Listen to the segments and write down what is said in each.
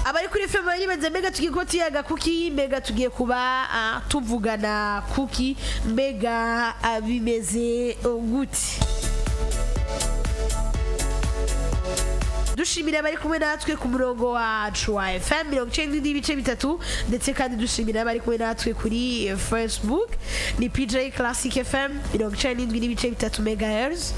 Abari kuri FM baribaza: mbega tugiye kuba tuyaga kuki? Mbega tugiye kuba tuvugana kuki? Mbega bimeze gute? Dushimira abari kumwe natwe ku murongo wacu wa FM 90.3, ndetse kandi dushimira abari kumwe natwe kuri Facebook, ni PJ Classic FM 97.3 megahertz.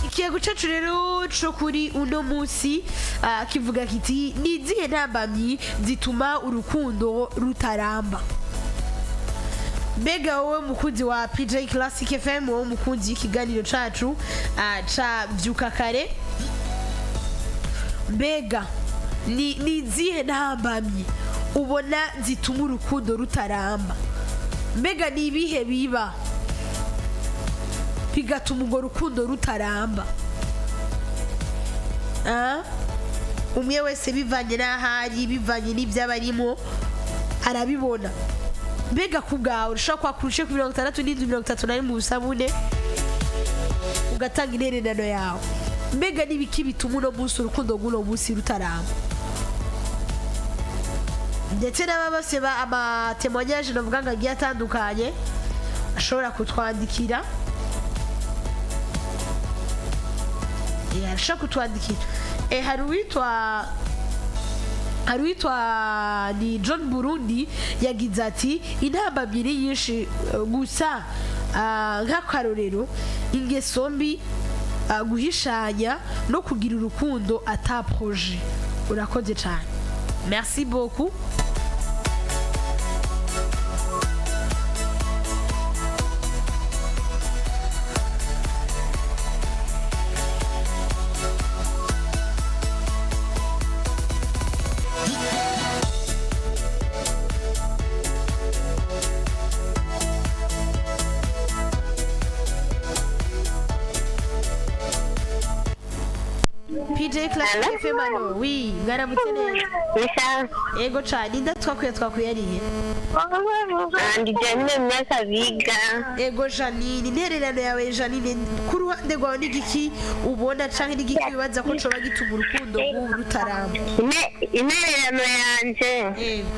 Ikiyago cacu rero co kuri uno munsi kivuga kiti: ni izihe ntambamyi zituma urukundo rutaramba? Mbega wowe mukunzi wa PJ Classic FM, wowe mukunzi w'ikiganiro cacu ca Vyuka Kare, mbega ni izihe ntambamyi ubona zituma urukundo rutaramba? Mbega ni ibihe biba bigatuma urwo rukundo rutaramba? Umwe wese bivanye n'ahari, bivanye n'ibyo aba arimo arabibona. Mbega ku bwawe, ushobora kwakura uciye ku 67 31 busabune, ugatanga intererano yawe. Mbega n'ibiki bituma uno munsi urukundo rw'uno munsi rutaramba? Ndetse n'aba bose amatemoyaje navuga ngo agiye atandukanye ashobora kutwandikira. Arashobora kutwandikira. Hari uwitwa ni John Burundi, yagize ati: intambamyi ni nyinshi, gusa nk'akarorero ingeso mbi, guhishanya no kugira urukundo ata projet. Urakoze cyane, merci beaucoup. PJ Classic FM, allo, oui, mwaramutse neza? Ni sawa. Ego cane. Inda twakwiye arihe? Ndi Janine Munyakabiga. Ego Janine, intererano yawe Janine, ku ruhande rwawe n'igiki ubona canke n'igiki wibaza ko coba gituma urukundo rw'ubu rutaramba? Intererano yanje. Ego.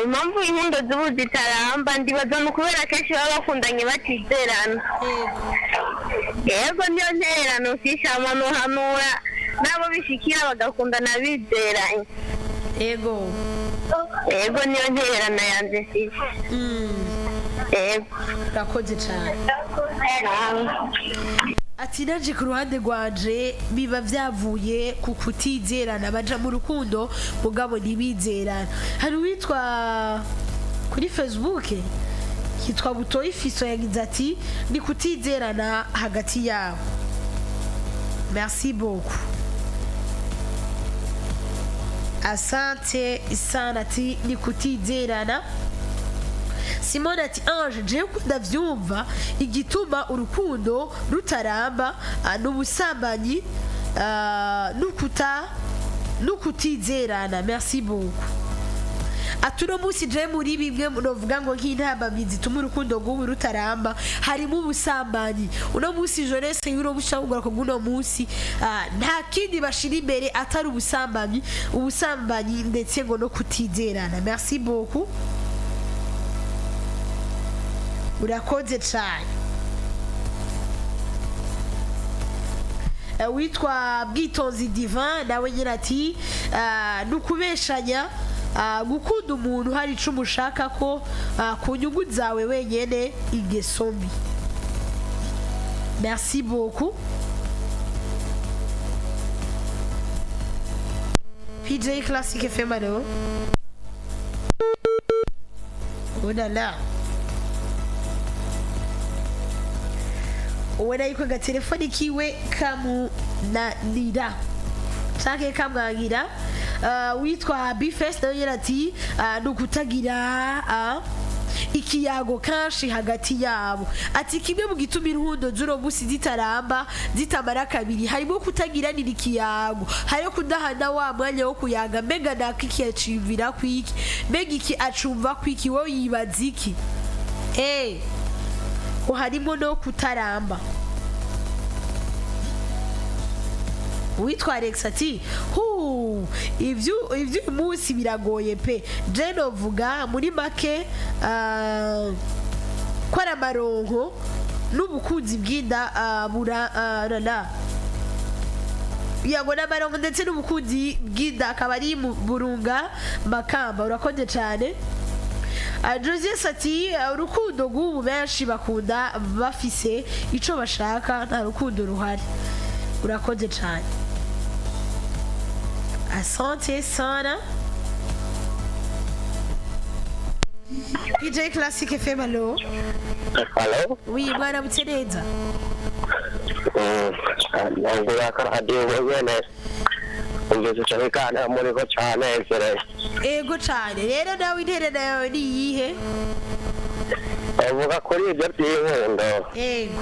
Impamvu inkundo z'ubu zitaramba, ndibaza ni ukubera kenshi baba bakundanye batizerana. Ego. Yego, niyo ntererano mfisha, amanuhanura n'abo bishikira bagakundana bizeranye. Ego. Yego, niyo ntererano yanje mfisha. Yego. Urakoze cane. Ati: naje ku ruhande rwanje biba byavuye ku kutizerana, baja mu rukundo mugabo ntibizerana. Hari uwitwa kuri Facebook yitwa Butoyi Fiso, yagize ati: ni kutizerana hagati yabo. Merci beaucoup, asante sana. Ati ni kutizerana. Simone ati: Ange, jewe ko ndavyumva, igituma urukundo rutaramba n'ubusambanyi, n'ukutizerana. Merci beaucoup. Ati uno munsi je muri bimwe novuga ngo nk'intambamyi zituma urukundo rw'ubu rutaramba harimo ubusambanyi. Uno munsi jeunesse y'uno munsi cyangwa urwaruka rw'uno munsi, nta kindi bashira imbere atari ubusambanyi, ubusambanyi ndetse ngo no kutizerana. Merci beaucoup, urakoze cyane. Witwa Bwitonzi Divin nawe nyine ati ni ukubeshanya, gukunda umuntu hari ico umushaka ko ku nyungu zawe wenyene, ingeso mbi. Merci beaucoup. PJ Classic FM, allo. Oh là là, ubona yuko agatelefoni kiwe kamunanira canke kamwangira. Witwa Bifes nawe nyene ati ni ukutagira ikiyago kenshi hagati yabo. Ati kimwe mu gituma inkundo z'uno munsi zitaramba, zitamara kabiri, harimo kutagiranira ikiyago, hariho kudahana wa mwanya wo kuyaga. Mbega naka iki aciyumvira kwiki? Mbega iki acumva kwiki? Wowe yibaza iki? Ngo harimo no kutaramba. Uwitwa Alex ati: "Hu, ivy'uyu munsi biragoye pe. Je novuga muri make ko ari amaronko n'ubukunzi bw'inda bura rara yabona amaronko ndetse n'ubukunzi bw'inda." Akaba ari mu Burunga, Makamba. Urakoze cyane. Josias ati: "Urukundo rw'ubu, benshi bakunda bafise ico bashaka, nta rukundo ruhari." Urakoze cyane, asante sana. DJ Classic FM, allo? Halo? Oui, mwaramutse neza. Nangura akaradiyo nyene, umvise ico kiganiro muriko canezereye. Ego cyane. Rero nawe intererano yawe ni iyihe? Bavuga kuri ivyo vy'inkundo. Ego.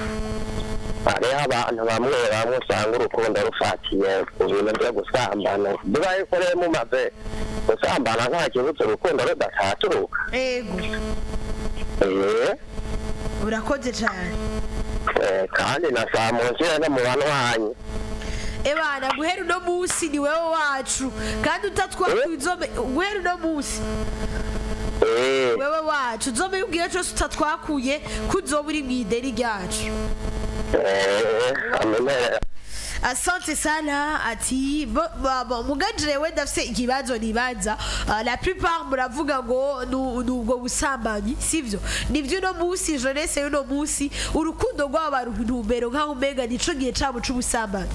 Hariho abantu bamwe bamwe usanga urukundo rufatiye ku bintu vyo gusambana. Biba yuko rero mumaze gusambana, nta kibuza urukundo rudataturuka. Ego. Urakoze cyane. Kandi na saa munsi no mu banwanyi. Ebana, guhera uno munsi ni wewe wacu, kandi utatwakuye uzome. Guhera uno munsi, wewe wacu, uzome ubwiye cyose utatwakuye ko uzoba uri mu ideni ryacu. Amenere. Asante sana. Ati bo muga jewe ndafise ikibazo nibaza. La plupart muravuga ngo nubwo busambanyi, sivyo? Nivyo, uno munsi jeunesse y'uno munsi, urukundo rwabo rumbero nkaho umenga nico gihe cabo c'ubusambanyi.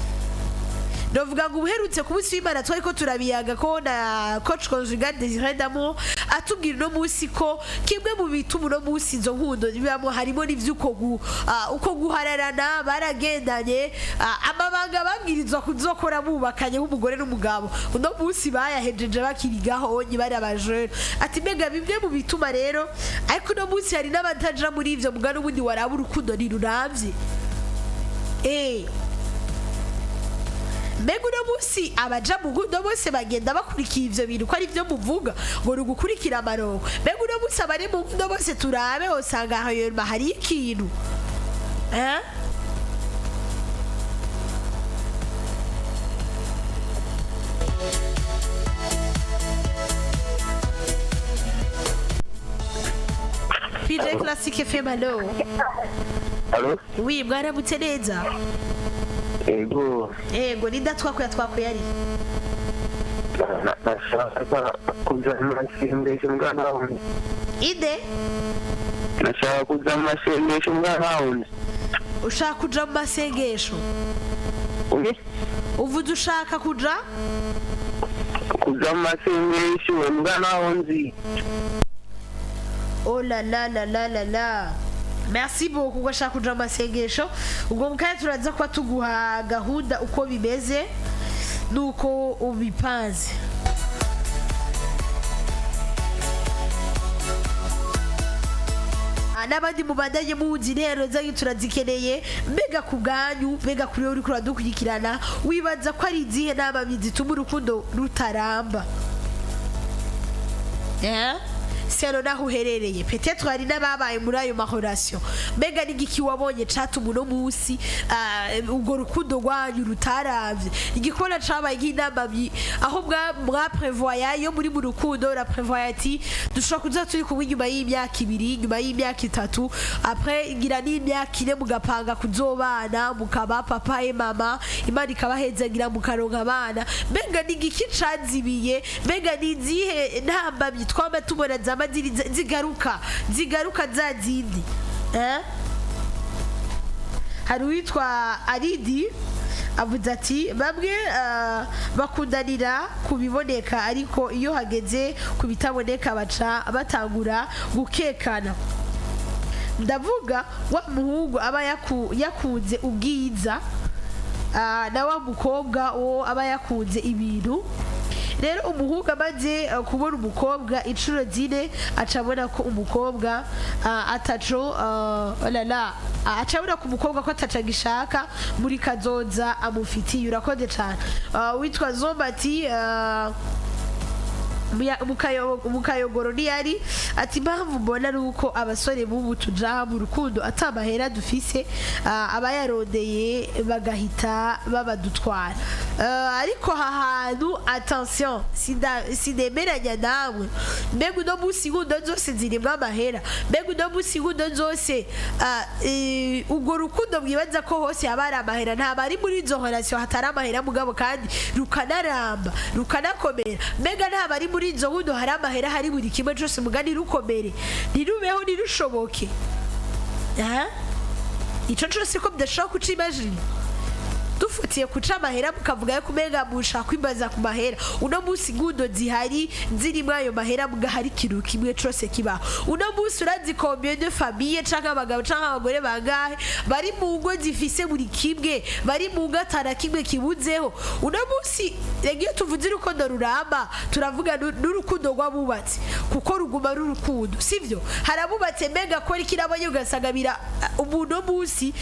Ndavuga ngo ubuherutse ku munsi w'Imana twari ko turabiyaga ko na coach conjugal Désiré Damo atubwira uno munsi ko kimwe mu bituma uno munsi izo nkundo bibamo harimo n'ivy'uko uko guhararana baragendanye, amabanga babwirizwa kuzokora bubakanye nk'umugore n'umugabo, uno munsi bayahejeje bakiri gahonyi, bari abajene. Ati mbega bimwe mu bituma rero, ariko uno munsi hari n'abataja muri ivyo, muga n'ubundi waraba urukundo ntiruramvye. Mbega uno munsi abaja mu nkundo bose bagenda bakurikiye ivyo bintu, ko ari vyo muvuga ngo ni ugukurikira amaronko? Mbega uno munsi abari mu nkundo bose, turabe, usanga hanyuma hari ikintu, eh? PJ Classic FM, allo? Halo? Oui, mwaramutse neza. Ego. Ego, ninda twakuya? Twakuya ari? Nashaka kuja mu masengesho mwana wundi. Inde? Nashaka kuja mu masengesho mwana wundi. Ushaka kuja mu masengesho? Uye? Uvuze ushaka kuja? Kuja mu masengesho mwana wundi. Oh la la la la la la! Merci beaucoup. Ubwo ashaka kuja mu masengesho, ubwo mukanya turaza kuba tuguha gahunda uko bimeze nuko ubipanze. N'abandi mubandanye muzi intero zanyu, turazikeneye. Mbega ku bwanyu, mbega kuri wowe uriko uradukurikirana, wibaza ko ari izihe nama zituma urukundo rutaramba? Sero naho uherereye, peut-être hari n'ababaye muri ayo mahorasiyo. Mbega n'igiki wabonye catuma uno munsi ubwo rukundo rwanyu rutaravye? Igikona cabaye nk'inama aho mwaprevoya iyo muri mu rukundo, uraprevoya ati dushobora kuza turi kumwe inyuma y'imyaka 2, inyuma y'imyaka 3, après ngira n'imyaka 4, mugapanga kuzobana, mukaba papa et mama, Imana ikabahezagira, mukaronka abana. Mbega n'igiki cazibiye? Mbega ni izihe ntambamyi twama tubona zama ziri zigaruka zigaruka za zindi, eh? Hari uwitwa Aridi avuze ati bamwe bakundanira ku biboneka, ariko iyo hageze ku bitaboneka baca batangura gukekana. Ndavuga wa muhungu aba yakunze ubwiza, na wa mukobwa uwo aba yakunze ibintu. Rero umuhungu amaze kubona umukobwa inshuro zine, aca abona ko umukobwa ataco, oh là là, aca abona ko umukobwa ko ataco agishaka muri kazoza amufitiye. Urakoze cane. Witwa Zombati mukayogoro ntiyari ati: "Impamvu mbona ari uko abasore b'ubu tuja mu rukundo atamahera dufise, abayarondeye bagahita babadutwara." Ariko aha hantu, attention, sinemeranya nawe. Mbega uno munsi inkundo zose zirimwo amahera? Mbega uno munsi inkundo zose, urwo rukundo mwibaza ko hose haba hari amahera? Ntabwo ari muri izo relation hatari amahera, mugabo kandi rukanaramba, rukanakomera. Mbega ntabwo ari muri izo nkundo hari amahera, hari buri kimwe cyose, mugani rukomere, ntirubeho, ntirushoboke? Ah? Ico cose ko bidashobora kuca imagine dufatiye kuca amahera, mukavuga yuko umenga mushaka kwimbaza ku mahera. Uno munsi inkundo zihari zirimo ayo mahera, muga hari ikintu kimwe cose kibaho. Uno munsi urazi combien de famille, canke abagabo canke abagore bangahe bari mu ngo zifise buri kimwe, bari mu ngo atana kimwe kibuzeho? Uno munsi rega iyo tuvuze urukundo ruramba, turavuga n'urukundo rw'abubatsi, kuko ruguma ari urukundo, sivyo? Hari abubatse mbega akora ikirabonye, ugasanga bira umuntu munsi,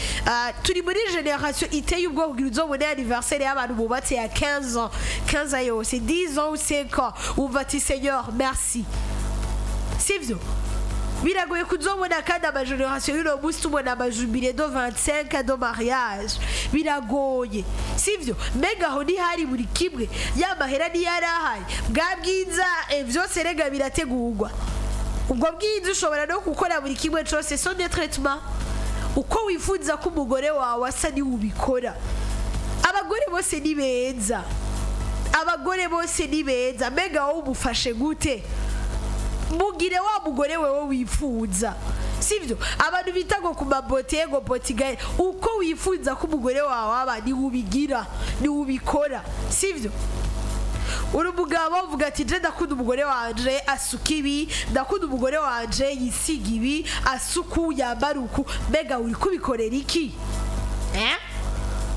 turi muri génération iteye ubwoba, kugira uzobone anniversaire y'abantu bubatse ya 15 ans, 15 ans yose, 10 ans ou 5 ans, wumva ati: "Seigneur, merci." Sivyo? Biragoye kuzobona kandi ama génération y'uno munsi tubona ama jubilé de 25 ans de mariage, biragoye, sivyo? Mbega aho ntihari buri kimwe? Ya mahera ntiyari ahari? Bwa bwiza, vyose rega birategurwa. Ubwo bwiza ushobora no gukora buri kimwe cose, son de traitement, uko wifuza ko umugore wawe asa niwe ubikora. Abagore bose ni beza, abagore bose ni beza. Mbega wowe umufashe gute? Mugire wa mugore wewe wifuza, sivyo? Abantu bita ngo ku mabote, ngo botigaye, uko wifuza ko umugore wawe aba niwe ubigira, niwe ubikora, sivyo? Uri umugabo, uvuga ati: "Je ndakunda umugore wanje asuka ibi, ndakunda umugore wanje yisiga ibi, asuku, yambara uku." Mbega uri kubikorera iki? Eh?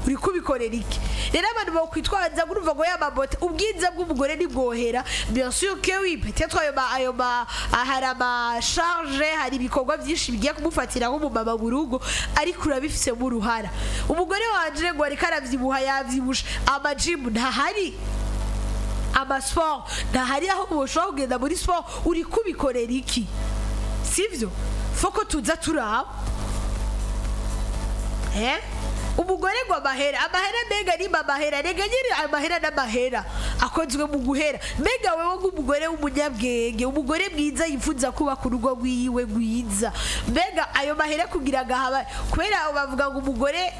Uri kubikorera iki? Rero abantu bokwitwaza ngo urumva ngo ya mabote, ubwiza bw'umugore ntibwohera. Bien sûr que oui, peut-être ayo ma hari ama charge, hari ibikorwa byinshi bigiye kumufatira nk'umumama mu rugo, ariko urabifisemo uruhara. Umugore wanje ngo ariko aravyibuha, yavyibushe, ama gym ntahari, ama sport ntahari, aho ushobora kugenda muri sport. Uri kubikorera iki? Sivyo? Foko tuza turaba, eh? Umugore ngo amahera, amahera, mbega nimba amahera, rega nyine amahera n'amahera akozwe mu guhera. Mbega wewe nk'umugore w'umunyabwenge, umugore mwiza yifuza kubaka urugo rwiwe rwiza, mbega ayo mahera kugira ngo ahaba, kubera bavuga ngo umugore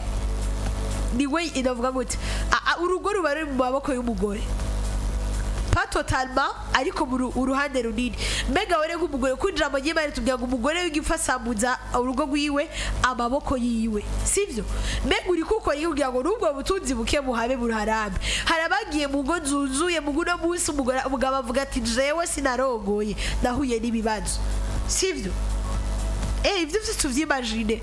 niwe, inavuga gute, urugo ruba ruri mu maboko y'umugore, pas totalement, ariko mu uruhande runini. Mbega were nk'umugore, ko ijambo ry'Imana ritubwira ngo umugore w'igifu asambuza urugo rwiwe amaboko yiwe, sivyo? Mbega uri kukora iki kugira ngo n'ubwo butunzi buke buhabe, buharambe? Hari abagiye mu ngo zuzuye, mu guno munsi umugabo avuga ati: "Jewe sinarongoye, nahuye n'ibibazo." Sivyo? Ivyo vyose tuvyimagine.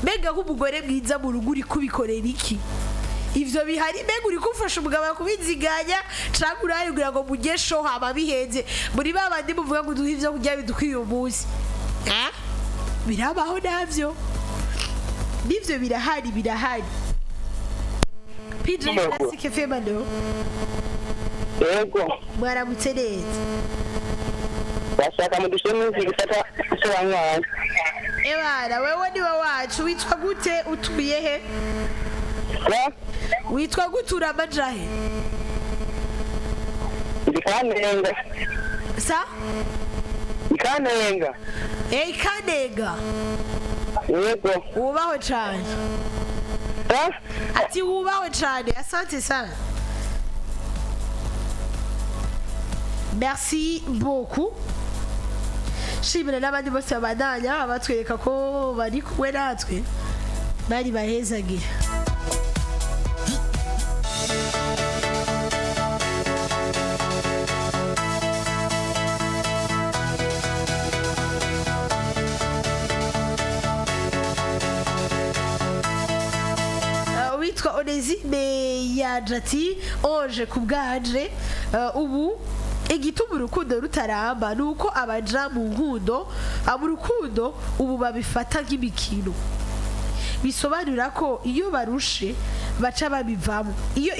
Mbega nk'umugore mwiza mu rugo, uri kubikorera iki ivyo bihari? Mbega uri kufasha umugabo kubiziganya, canke urahari kugira ngo mujye show, haba bihenze, muri ba bandi muvuga ngo duhe ivyo kurya bidukwiye uyu munsi? Eh? Birabaho navyo, nivyo birahari, birahari. PJ Classic FM, allo? Yego. Mwaramutse neza. Bashaka mu dushe igisata cy'abanywanyi. Ebana, wewe niwe wacu. Witwa gute, utuye he? Witwa gute, uramajahe? Ndi Kanenga. Sa? Ikanenga. Eh, Ikanenga. Yego. Wubahwe cane. Ati wubahwe cane, asante sana, merci beaucoup. Shimira n'abandi bose babandanya batwereka ko bari kumwe natwe, bari bahezagira. Witwa Onesime yaje ati: "Oje ku bwanje." Ubu igituma urukundo rutaramba ni uko abaja mu nkundo, mu rukundo ubu babifata nk'imikino, bisobanura ko iyo barushe baca babivamo. Iyo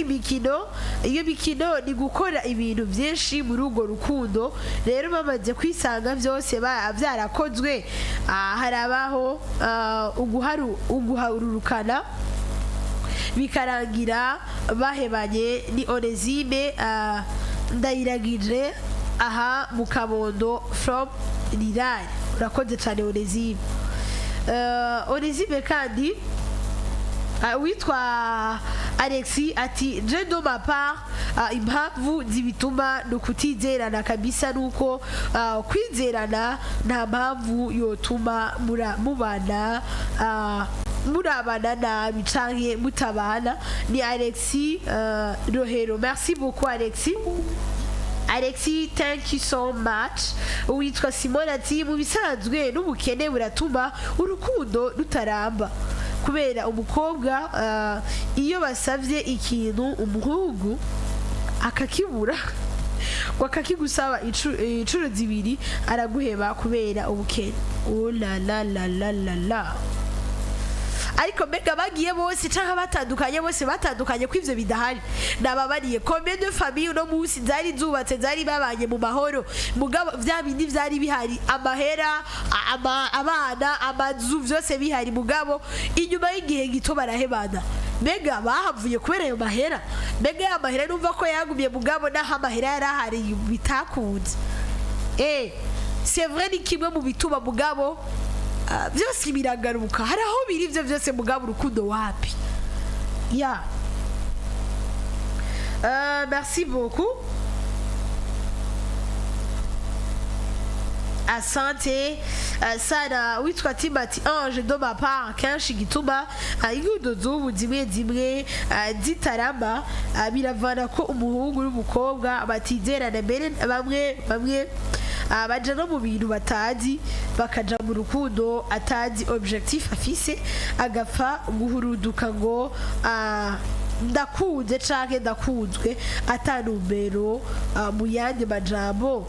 mikino ni gukora ibintu byinshi muri urwo rukundo. Rero bamaze kwisanga byose byarakozwe, harabaho uguharurukana, bikarangira bahebanye. Ni Onesime Ndayiragije aha mu Kabondo from Rirari. Urakoze cyane, Onesime. Onesime kandi, witwa Alexis ati: "Je de ma part, impamvu zibituma ni ukutizerana kabisa, nuko kwizerana nta mpamvu yotuma mubana, murabana nabi canke mutabana." Ni Alexis Rohero. Merci beaucoup, Alexis. Alexis, thank you so much. Uwitwa Simon ati: "Mu bisanzwe n'ubukene buratuma urukundo rutaramba, kubera umukobwa iyo basavye ikintu umuhungu akakibura, ngo akakigusaba incuro zibiri, araguheba kubera ubukene." Oh la la la la la la! Ariko mbega bagiye bose canke batandukanye bose, batandukanye ko ivyo bidahari? Nababariye combien de famille uno munsi zari zubatse, zari babanye mu mahoro, mugabo vya bindi vyari bihari: amahera, abana, amazu, vyose bihari, mugabo inyuma y'igihe gito barahebana. Mbega bahavuye kubera ayo mahera? Mbega ya mahera numva ko yagumye, mugabo naho amahera yari ahari bitakunze? C'est vrai, ni kimwe mu bituma, mugabo byose biragaruka. Hari aho biri ibyo byose, mugabo urukundo wapi ya. Merci beaucoup, asante sana. Witwa Timati Ange: "De ma part, kenshi gituma inkundo z'ubu zimwe zimwe zitarama, biravana ko umuhungu n'umukobwa batizerana. Mbere bamwe bamwe baja no mu bintu batazi, bakaja mu rukundo atazi objectif afise, agapfa guhuruduka ngo ndakunze canke ndakunzwe, atanumbero. Mu yandi majambo,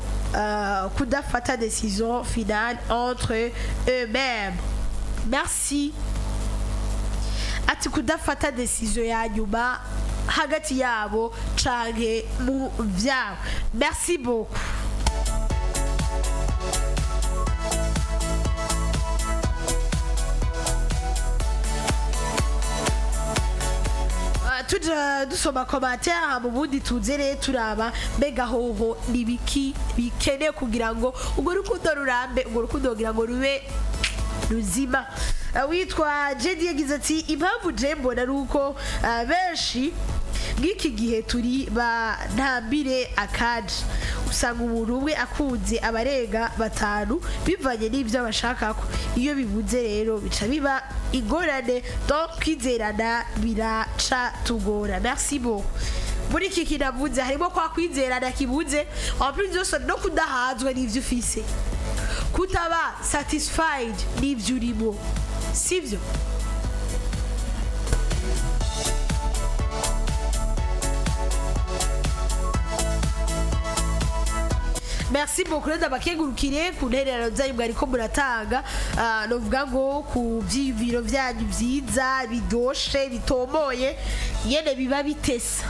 kudafata décision finale entre eux-mêmes." Merci. Ati kudafata décision ya nyuma hagati yabo canke mu vyabo. Merci beaucoup. Tuja dusoma commentaire mu bundi, tuze rero turaba mbega hoho nibiki bikeneye kugira ngo urwo rukundo rurambe, urwo rukundo kugira ngo rube ruzima. Witwa Jedi yagize ati: "Impamvu je mbona ari uko benshi bw'iki gihe turi ba ntambire akaje, usanga umuntu umwe akunze abarenga batanu bivanye n'ibyo abashakako. Iyo bibuze rero bica biba ingorane, donc kwizerana biraca tugora." Merci beaucoup. Muri iki kinavuze harimo kwa kwizerana kibuze, en plus byose no kudahazwa n'ivyo ufise, kutaba satisfied n'ivyo urimo, sivyo? Merci beaucoup. Rero ndabakengurukire ku ntererano zanyu mwariko muratanga. Novuga ngo ku vyiyumviro vyanyu vyiza, biryoshe, bitomoye nyene, biba bitesa.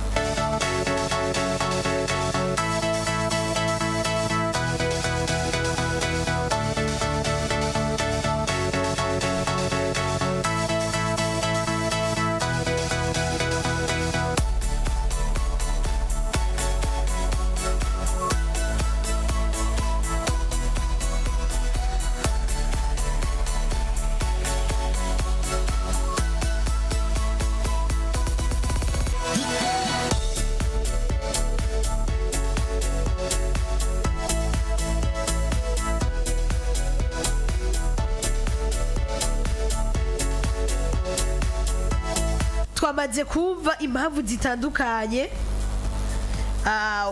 Twamaze kumva impamvu zitandukanye.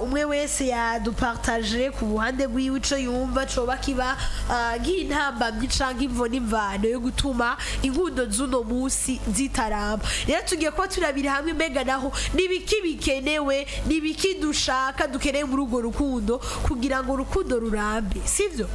Umwe wese yadupartage ku ruhande rwiwe ico yumva coba kiba nk'intambamyi canke imvo n'imvano yo gutuma inkundo z'uno munsi zitaramba. Rero tugiye kuba turabira hamwe, mbega naho nibiki bikenewe, nibiki dushaka, dukeneye muri urwo rukundo kugira ngo urukundo rurambe, sivyo?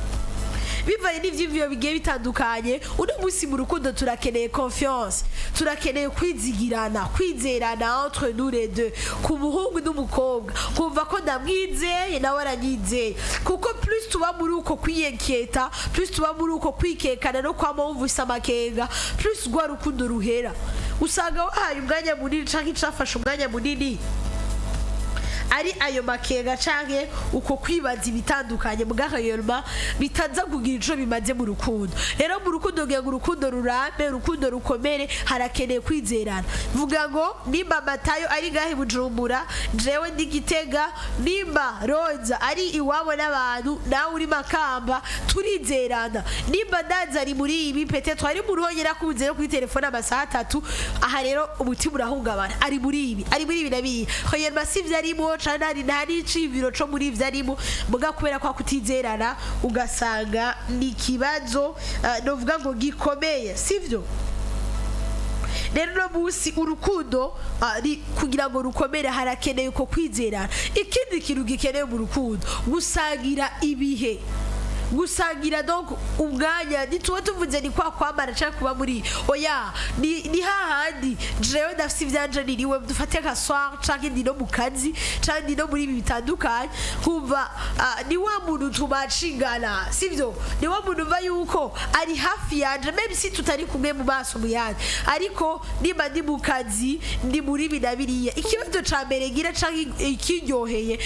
Bivanye n'ivyiyumviro bigiye bitandukanye, uno munsi mu rukundo turakeneye confiance, turakeneye kwizigirana, kwizerana entre nous les deux, ku muhungu n'umukobwa, kumva ko ndamwizeye nawe aranyizeye. Kuko plus tuba muri uko kwiyeketa, plus tuba muri uko kwikekana no kwama wumvise amakenga, plus rwa rukundo ruhera. Usanga wahaye umwanya munini canke icafashe umwanya munini ari ayo makenga canke uko kwibaza ibitandukanye, mugahayolma bitaza kugira ico bimaze mu rukundo. Rero mu rukundo, kugira ngo urukundo rurambe, urukundo rukomere, harakeneye kwizerana. Vuga ngo nimba Matayo ari ngahe Bujumbura, jewe ndi Gitega, nimba Roza ari iwabo n'abantu, nawe uri Makamba, turizerana. Nimba ndaza ari muri ibi, peut-être ari mu ruhonyera akunze no kuri telefone amasaha 3. Aha rero umutima urahungabana, ari muri ibi, ari muri ibi na biriya, hoyerma sivyo arimo, canke hari nta n'iciyumviro co muri ivyo arimo. Muga kubera kwa kutizerana, ugasanga ni ikibazo novuga ngo gikomeye, sivyo? Rero uno munsi urukundo kugira ngo rukomere harakeneye uko kwizerana. Ikindi kintu gikenewe mu rukundo, gusangira ibihe, gusangira donc umwanya. Ntituba tuvuze ni kwa kwambara cyangwa kuba muri, oya, ni hahandi jewe ndafise ivyanje, niriwe, dufate nka soir, canke ndi no mu kazi, canke ndi no muri ibi bitandukanye, nkumva ni wa muntu tubacingana, sivyo? Ni wa muntu umva yuko ari hafi yanje, même si tutari kumwe mu maso mu yandi, ariko nimba ndi mu kazi, ndi muri ibi na biriya, ikibazo ca mbere ngira canke ikiryoheye,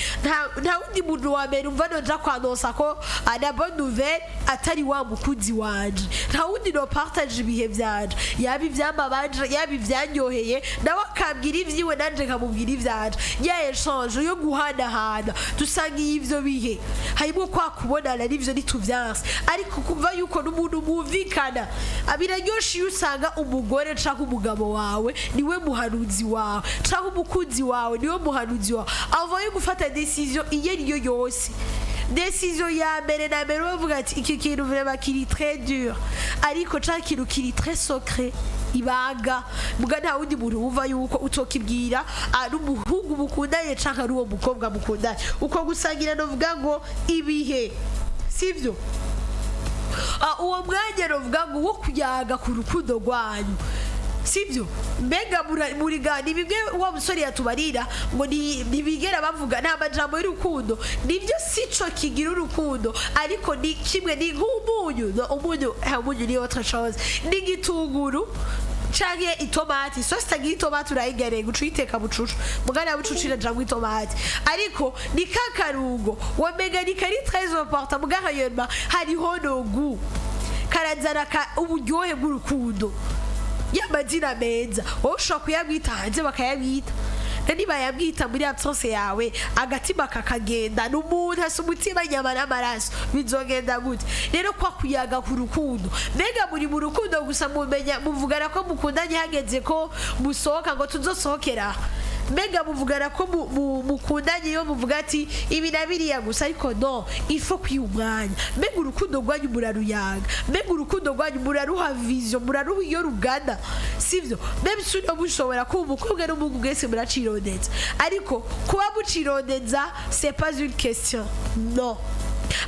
nta wundi muntu wa mbere umva noja kwanonsa ko na bonne nouvelle atari wa mukunzi wanje. Nta wundi no partage ibihe vyanje, yaba ivyambabaje, yaba ivyanyoheye, nawe akambwira ivyiwe, nanje nkamubwira ivyanje. Ya échange yo guhanahana, dusangiye ivyo bihe, harimo kwa kubonana n'ivyo ntituvyanse, ariko kumva yuko n'umuntu mwumvikana biraryoshe. Iyo usanga umugore canke umugabo wawe niwe muhanuzi wawe, canke umukunzi wawe niwe muhanuzi wawe, avayo gufata décision iyo ariyo yose, décision ya mbere na mbere bavuga ati iki kintu vraiment kiri très dur, ariko ca kintu kiri très secret, ibanga, muga nta wundi muntu wumva yuko utokibwira ari umuhungu mukundanye canke ari uwo mukobwa mukundanye. Uko gusangira novuga ngo ibihe, sivyo? Uwo mwanya novuga ngo wo kuyaga ku rukundo rwanyu, sibyo? Mbega muriga ni bimwe wa musore yatubarira ngo ntibigera bavuga nta majambo y'urukundo. Nibyo, sico kigira urukundo, ariko ni kimwe, ni nk'umunyu. No, umunyu, umunyu ni autre chose, ni igitunguru canke itomati. Isosi itagira itomati urayigereye guca uyiteka bucucu, mugana ya bucucu irajamwo itomati, ariko ni ka karungo wamenga ni kari très important. Muga réellement hariho no goût karazana uburyohe bw'urukundo. Y'amazina meza wowe ushobora kuyabwita hanze, bakayabwita, nibayabwita muri absence yawe, agatima kakagenda. N'umuntu asa umutima, inyama n'amaraso, bizogenda gute? Rero kwa kuyaga ku rukundo, mbega muri mu rukundo gusa mumenya muvugana ko mukundanye hageze ko musohoka ngo tuzosohokera aha? Mbega muvugana ko mukundanye iyo muvuga ati ibi na biriya gusa? Ariko no il faut kwiha umwanya. Mbega urukundo rwanyu muraruyaga? Mbega urukundo rwanyu muraruha vision, muraruha iyo rugana, sivyo? Même si uno mushobora kuba umukobwa n'umuhungu mwese muracirondeza, ariko kuba mucirondeza, c'est pas une question, non.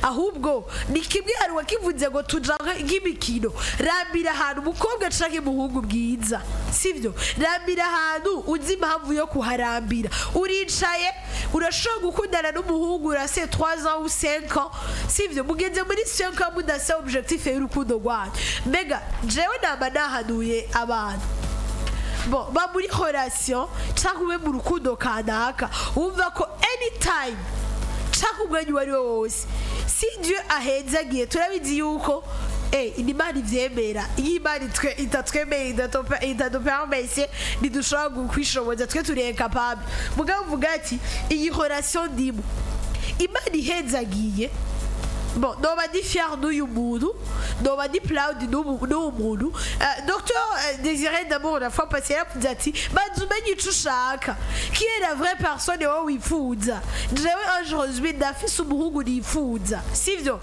Ahubwo ni kimwe hari uwakivuze ngo tuja nk'imikino. Rambira ahantu, umukobwa canke umuhungu bwiza, sivyo? Rambira ahantu uzi impamvu yo kuharambira. Uricaye, urashobora gukundana n'umuhungu, urase 3 ans ou 5 ans, sivyo? Mugenze muri 5 ans mudase objectif y'urukundo rwanyu. Mbega jewe namba nahanuye abantu bon ba muri relation canke ube mu rukundo kanaka, wumva ko anytime canke umwanya uwo ari wo wose, si Dieu ahezagiye, turabizi yuko ni Imana ivyemera. Iyo Imana itatwemeye, itadupermese, ntidushobora kwishoboza, twe turi incapable. Mugabo uvuga ati iyi relation ndimo, Imana ihezagiye. Bon, noba ndi fier n'uyu muntu, noba ndi proud n'uyu muntu. Dr Désiré d'Amour, la fois passée, yaravuze ati: "Banza umenye ico ushaka, qui est la vraie personne wowe wifuza." Jewe Ange Rosemy, ndafise umuhungu nifuza, sivyo?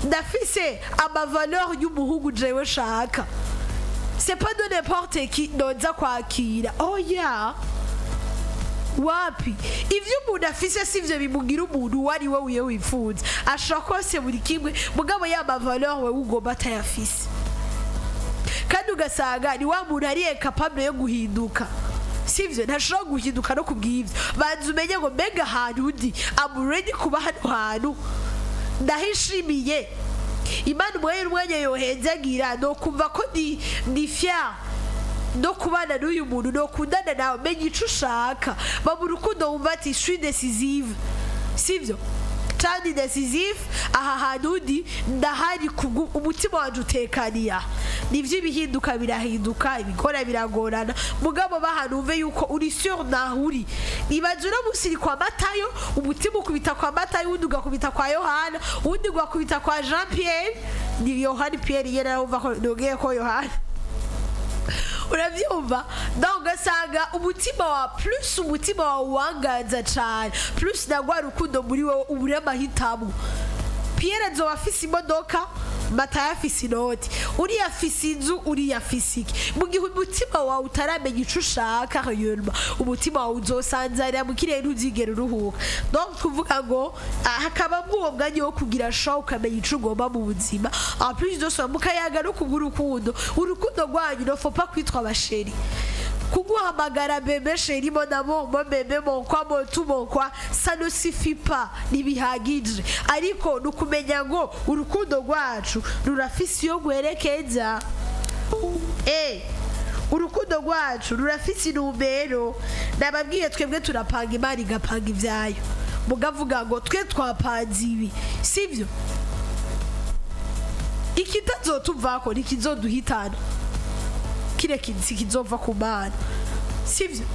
Ndafise amavaleur y'umuhungu jewe shaka. C'est pas de n'importe qui noza kwakira, oya, wapi. Ivyo umuntu afise sivyo bimugira umuntu uwo ari we wiye wifuza. Ashobora kose buri kimwe, mugabo ya mavaleur wewe ugomba atayafise, kandi ugasanga ni wa muntu ari incapable yo guhinduka, sivyo? Ntashobora guhinduka. No kubw'ivyo, banza umenye ngo: mbega ahantu undi, am ready kuba hano hantu? Ndahishimiye? Imana umwanya n'umwanya yohenzagira, no kumva ko ndi fier no kubana n'uyu muntu, nokundana nawe? Menya ico ushaka. Ba mu rukundo wumva ati: "Suis décisive", sivyo? Kandi décisif, aha hantu ndi ndahari kubwo umutima wanje utekaniye aha. Nivyo, ibihinduka birahinduka, ibikora biragorana, mugabo bahantu wumve yuko uri sûr naho uri. Ibaze uno munsi uri kwa Matayo, umutima ukubita kwa Matayo, uwundi ugakubita kwa Yohana, uwundi ugakubita kwa Jean Pierre. Ni Yohani Pierre yera, wumva ko nongeye ko Yohana, urabyumva? Donc ugasanga umutima wa plus, umutima wawe wanganza cane plus na rwa rukundo muri wowe, ubure amahitamo. Pierre azoba afise imodoka, Matayo afise inoti, uriya afise inzu, uriya afise iki. Mu gihe umutima wawe utaramenya ico ushaka réellement, umutima wawe uzosanzarira mu kirere, ntuzigera uruhuka. Donc kuvuga ngo hakabamwo uwo mwanya wo kugira choix, ukamenya ico ugomba mu buzima. En plus de ça, mukayaga no kubw'urukundo, urukundo rwanyu ne faut pas kwitwa abachéri, kuguhamagara bébé, chéri, mon amour, mon bébé, mon quoi, mon tout, mon quoi, ça ne suffit pas, ntibihagije. Ariko ni ukumenya ngo urukundo rwacu rurafise iyo rwerekeza, urukundo rwacu rurafise intumbero. Nababwiye, twebwe turapanga, Imana igapanga ibyayo. Mugavuga ngo twe twapanze ibi, sivyo? Ikitazotuvako ntikizoduhitana, kireka kizova ku Mana, sivyo?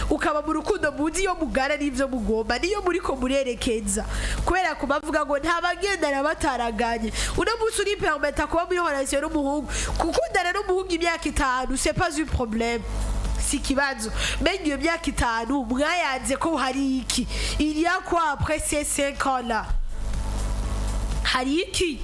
Ukaba mu rukundo muzi iyo mugana n'ibyo mugomba, niyo muriko murerekeza, kubera kubavuga ngo nta bagendana bataraganye. Uno munsi uri permettre kuba muri relation n'umuhungu, gukundana n'umuhungu imyaka 5, c'est pas un problème, si ikibazo. Mbega iyo myaka 5 mwayanze ko hari iki? Il y a quoi après ces 5 ans là hari iki,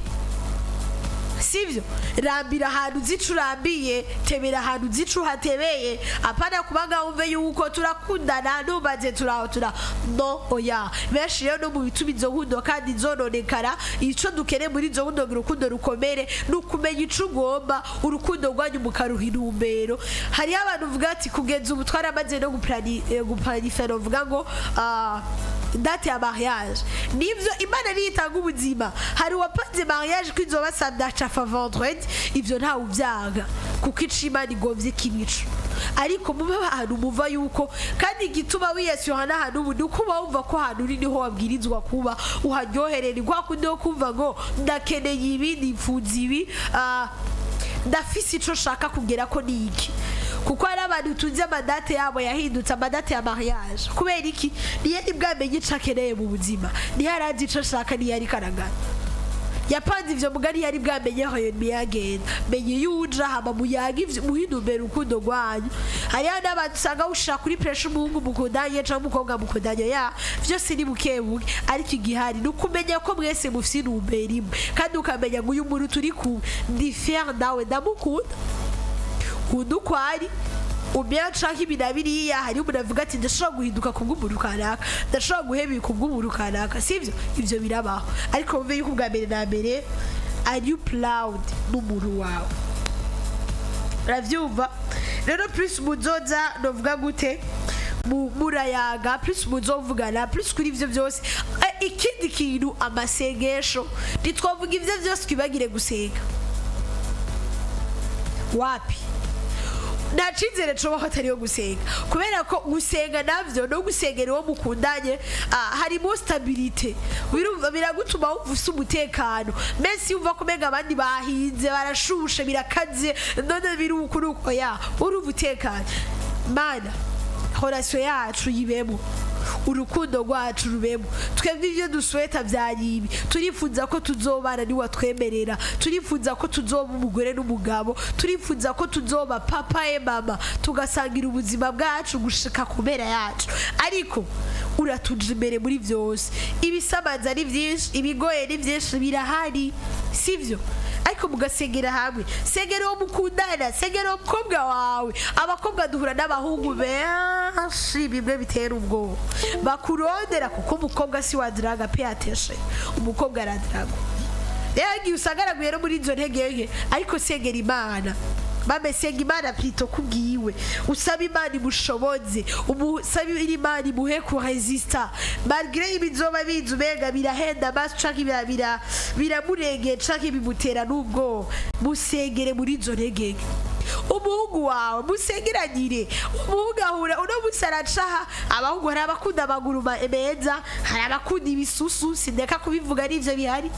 sivyo? Rambira ahantu uzi ico urambiye, tebera ahantu uzi ico uhatebeye. Apana kuba wumve yuko turakundana numaze turaho tura no, oya. Benshi rero no mu bituma izo nkundo kandi zononekara, ico dukeneye muri izo nkundo ngo urukundo rukomere ni ukumenya ico ugomba, urukundo rwanyu mukaruha intumbero. Hariho abantu uvuga ati: "Kugeza ubu twaramaze no guplanifier", uvuga ngo date ya mariage. Nivyo, Imana niyo itanga ubuzima. Hari uwapanze mariage ko izoba samedi acafa vendredi, ivyo ntawe uvyanga, kuko ico Imana igomvye kibico. Ariko mube ahantu muva yuko, kandi igituma wiyashyuha n'ahantu ubu ni uko uba wumva ko ahantu uri niho wabwirizwa kuba, uharyoherera. Kwa kundi wo kumva ngo ndakeneye ibi, nifuza ibi, ndafise ico nshaka kugera ko ni iki. Kuko hari abantu tuzi amadate yabo yahindutse, amadate ya mariage. Kubera iki? Niyo ntibwamenye ico akeneye mu buzima, niyo arazi ico ashaka, niyo ariko aragana. Yapanze ivyo mugani yari bwamenye aho yagenda. Menye iyo uja, hama muyaga ivyo, muhindumbere urukundo rwanyu. Hariho n'abantu usanga ushaka kuri pressure umuhungu mukundanye canke umukobwa mukundanye, ya vyose ni buke buke. Ariko igihari ni ukumenya ko mwese mufise intumbero imwe, kandi ukamenya ngo uyu muntu turi kumwe, ndi fier nawe, ndamukunda, kunda uko ari umenya canke ibi na biriya. Hariho umuntu avuga ati: "Ndashobora guhinduka kubw'umuntu kanaka, ndashobora guheba ibi kubw'umuntu kanaka", sivyo? Ivyo birabaho. Ariko wumve yuko ubwa mbere na mbere, are you proud n'umuntu wawe? Uravyumva rero, plus muzoza, novuga gute, murayaga plus, muzovugana plus kuri ivyo byose. Ikindi kintu, amasengesho. Ntitwavuga ivyo byose twibagire gusenga, wapi. Nta cyizere cobaho atari yo gusenga, kubera ko gusenga navyo no gusengera uwo mukundanye, harimo stabilité. Birumva biragutuma wumva ufise umutekano. Mbese yumva ko umenga abandi bahinze, barashushe, birakaze, none biri uku nuko ya urumva utekanye. Mana, relation yacu yibemo. Urukundo rwacu rubemo. Twebwe ibyo dusweta byari ibi: turifuza ko tuzobana niwatwemerera, turifuza ko tuzoba umugore n'umugabo, turifuza ko tuzoba papa e mama, tugasangira ubuzima bwacu gushika ku mpera yacu. Ariko uratuje imbere muri byose. Ibisamanza ni byinshi, ibigoye ni byinshi, birahari, sibyo? Ariko mugasengera hamwe. Sengera uwo mukundana, sengera uwo mukobwa wawe. Abakobwa duhura n'abahungu benshi, bimwe bitera ubwoba, bakurondera, kuko umukobwa si wadiraga pe. Ateshe umukobwa aradiragwa. Rero igihe usanga araguye no muri izo ntege nke, ariko sengera Imana, mame, senga Imana plito kubwiwe, usaba Imana imushoboze, usaba Imana imuhe kuresista malgré ibizoba biza. Umenga birahenda amaso canke biramurengeye canke bimutera n'ubwoba. Musengere muri izo ntege nke. Umuhungu wawe musengeranyire. Umuhungu ahura uno munsi aracaha. Abahungu, hari abakunda amaguru meza, hari abakunda ibisusu, sindeka kubivuga, n'ivyo bihari.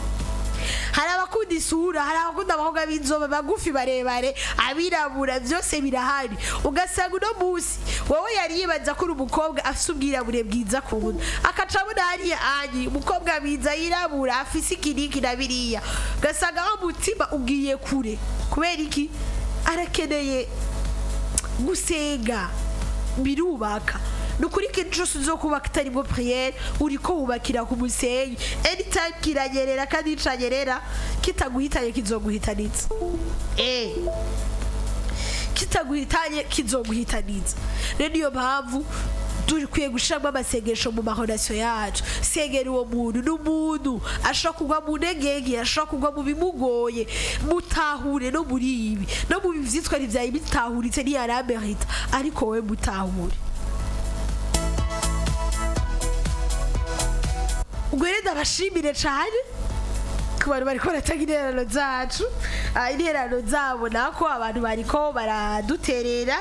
Hari abakunda isura, hari abakunda abakobwa b'inzobe, bagufi, barebare, abirabura, byose birahari. Ugasanga uno munsi wowe yari yibaza ko uri umukobwa afise ubwirabure bwiza akunda, akaca abona hariya anyi umukobwa mwiza yirabura afise ikiniki na biriya, ugasanga aho umutima ugiye kure. Kubera iki? Arakeneye gusenga. Birubaka. Ni ukuri, ikintu cyose uzokubaka itarimo prière, uriko wubakira ku musenyi. Anytime kiranyerera, kandi nicanyerera kitaguhitanye kizoguhitanitsa. Kitaguhitanye kizoguhitanitsa. Rero niyo mpamvu dukwiye gushiramo amasengesho mu mahorasiyo yacu. Sengera uwo muntu. N'umuntu ashobora kugwa mu ntege, ashobora kugwa mu bimugoye. Mutahure no muri ibi, no mu vyitwa ntivyari bitahuritse, ntiyaramerita, ariko wowe mutahure. Ubwo rero ndabashimire cane ku bantu bariko baratanga intererano zacu, intererano zabo, nako abantu bariko baraduterera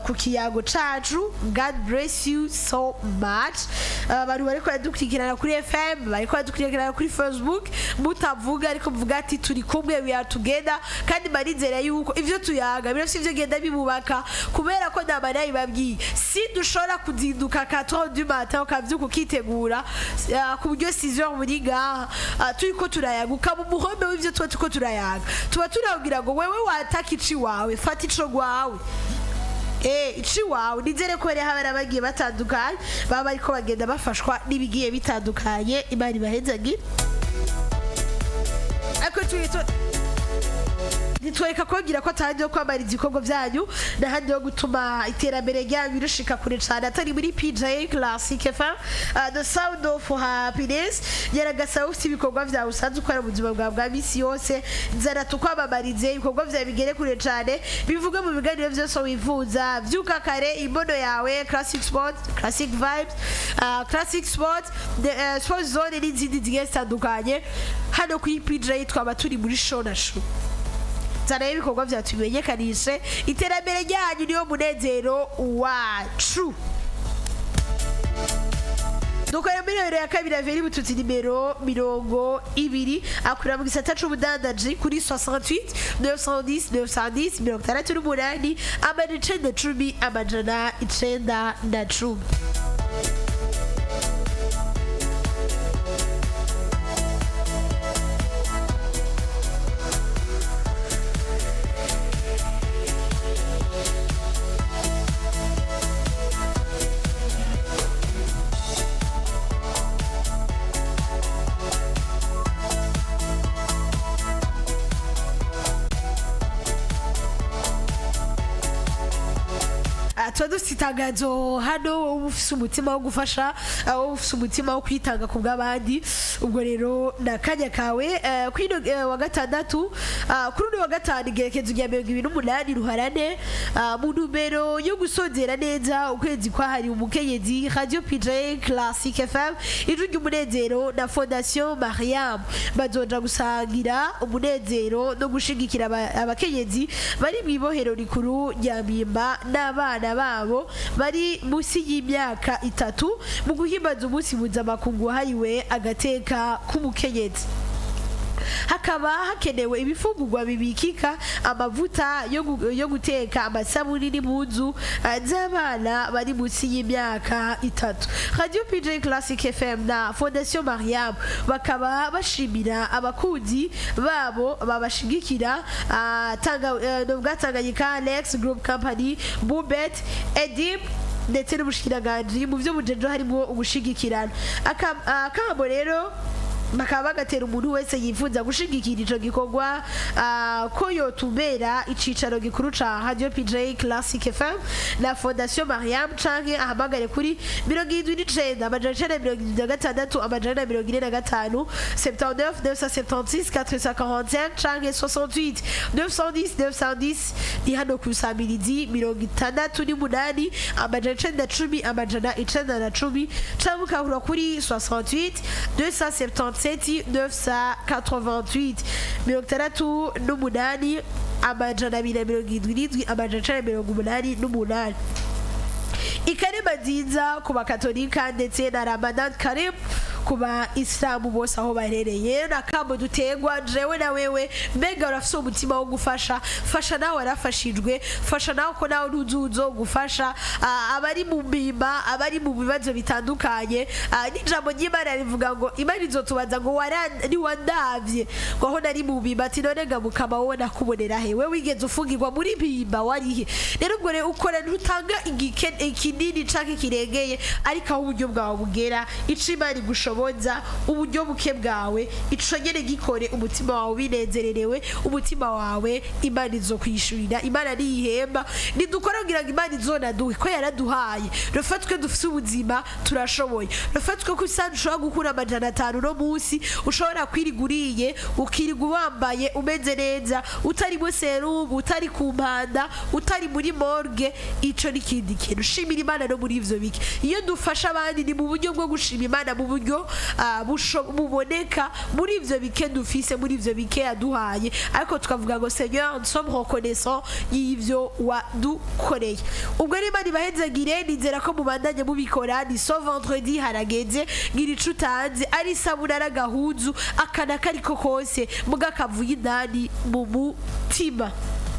ku kiyago cacu. God bless you so much. Abantu bariko baradukurikirana kuri FM, bariko baradukurikirana kuri Facebook, mutavuga ariko muvuga ati turi kumwe, we are together. Kandi marizera yuko ivyo tuyaga birafise ivyo genda bibubaka, kubera ko ndaba nabibabwiye, si dushobora kuzinduka 4 du matin, ukavyuka ukitegura, ku buryo 6 heures muri ngaha, turiko turayaga, ukaba umuhombe w'ivyo tuba turiko turayaga. Tuba turabwira ngo wewe wataka ici wawe, fata ico gwawe, ici wawe. Nizere ko rero abana bagiye batandukanye baba bariko bagenda bafashwa n'ibigiye bitandukanye. Imana ibahezagire. Ariko ntitwereka kubabwira ko atahandi ho kwambara ibikorwa byanyu n'ahandi ho gutuma iterambere ryanyu rishika kure cyane atari muri PJ Classic FM, the sound of happiness. Gerageza, ufite ibikorwa byawe usanzwe ukora mu buzima bwawe bwa misi yose, nzara tukwamamarize ibikorwa byawe bigere kure cyane, bivuge mu biganiro byose wifuza: Vyuka Kare, Imbono Yawe, Classic Sport, Classic Vibes, Classic Sport, the Sport Zone n'izindi zigiye zitandukanye. Hano kuri PJ twaba turi muri show na show. Zana ibikorwa byawe tubimenyekanishe. Iterambere ryanyu niyo munezero wacu. Dukora muri nimero ya kabiri, averi Bututsi, nimero 20, akorera mu gisata c'ubudandaji, kuri 68 910 910, 68 910 910. Tuba dufite itangazo hano. Wowe ufise umutima wo gufasha, wowe ufise umutima wo kwitanga ku bw'abandi, ubwo rero ni akanya kawe. Kuri ino wa gatandatu, kuri uno wa gatanu, igerekezo rya 28 ruharane, mu ntumbero yo gusozera neza ukwezi kwahariwe umukenyezi, Radio PJ Classic FM, Ijwi ry'Umunezero, na Fondation Mariam bazoja gusangira umunezero no gushigikira abakenyezi bari mu ibohero rikuru rya Mpimba n'abana babo bari munsi y'imyaka 3, mu guhimbaza umunsi mpuzamakungu wahariwe agateka k'umukenyezi. Hakaba hakenewe ibifungurwa bibikika, amavuta yo guteka, amasabuni n'impuzu z'abana bari munsi y'imyaka 3. Radio PJ Classic FM na Fondation Mariam bakaba bashimira abakunzi babo babashigikira, tanga nubwa Tanganyika Alex Group Company, Bubet, Edip ndetse n'ubushikiranganji mu byo bujejo harimo ugushigikirana. Akamo rero bakaba bagatera umuntu wese yifuza gushigikira ico gikorwa ko yotubera icicaro gikuru ca Radio PJ Classic FM na Fondation Mariam, canke ahamagare kuri 79 976 445, 79 976 445 canke 68 910 910. Ni hano ku Samirizi, 68 910 910, canke ukahura kuri 68 277 988, 68 277 988. Ikarema nziza ku Bakatolika ndetse na Ramadan Karim ku ba Isilamu bose aho baherereye. Nakamo dutegwa jewe na wewe: mbega urafise umutima wo gufasha? Fasha nawe warafashijwe, fasha nawe ko nawe ntuzuzo gufasha. Abari mu mpimba, abari mu bibazo bitandukanye, n'ijambo ry'Imana rivuga ngo Imana izotubaza ngo niwandavye ngo aho nari mu mpimba, ati none ga mukama, wowe nakubonera he? We wigeze ufungirwa muri mpimba, warihe? Rero ubwo rero ukora, ntutanga ikinini canke kirengeye, ariko aho uburyo bwawe bugera, ico Imana igushoboza, uburyo buke bwawe, ico nyene gikore umutima wawe binezererewe. Umutima wawe Imana izokwishurira. Imana niyihemba. Nidukora kugira ngo Imana izonaduhe ko yaraduhaye. Rufa twe dufise ubuzima, turashoboye. Rufa twe ko isano ushobora gukura 500 no munsi, ushobora kwiriga uriye, ukiriga wambaye, umeze neza, utarimo serumu, utari ku mpanda, utari muri morgue, ico ni ikindi kintu. Shimira Imana no muri ivyo bike. Iyo dufasha abandi ni mu buryo bwo gushima Imana mu buryo buboneka muri ivyo bike dufise, muri ivyo bike yaduhaye, ariko tukavuga ngo "Seigneur, nous sommes reconnaissants y'ivyo wadukoreye." Ubwo rero Imana ibahezagire. Nizera ko mubandanye mubikora. Ni so vendredi, harageze. Ngira ico utanze, ari isabune, ari agahuzu, akana kariko kose muga kavuye indani mu mutima.